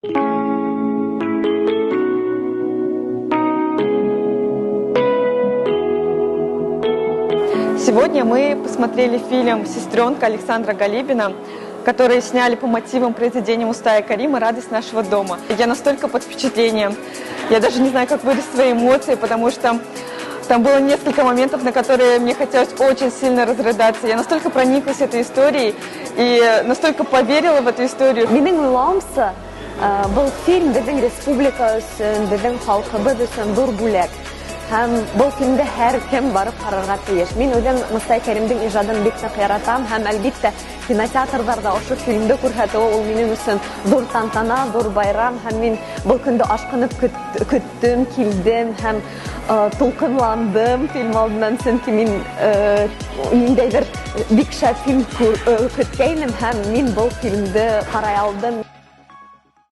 Сегодня мы посмотрели фильм «Сестренка» Александра Галибина, который сняли по мотивам произведения Мустая Карима «Радость нашего дома». Я настолько под впечатлением. Я даже не знаю, как выразить свои эмоции, потому что там было несколько моментов, на которые мне хотелось очень сильно разрыдаться. Я настолько прониклась этой историей и настолько поверила в эту историю. Минең уйлауымса, был фильм беҙҙең республика өсөн, беҙҙең халҡыбыҙ өсөн ҙур бүләк. Һәм был фильмде һәр кем барып ҡарарға тейеш. Мин үҙем Мостай Кәримдең ижадын бик ныҡ яратам һәм, әлбиттә, кинотеатрҙарҙа ошо фильмде күрһәтеүе ул минең өсөн ҙур тантана, ҙур байрам, һәм мин был көндө ашҡынып көттөм, килдем һәм тулҡынландым фильм алдынан, сөнки мин ниндәйҙер бик шәп фильм көткәйнем һәм мин был фильмды ҡарай алдым.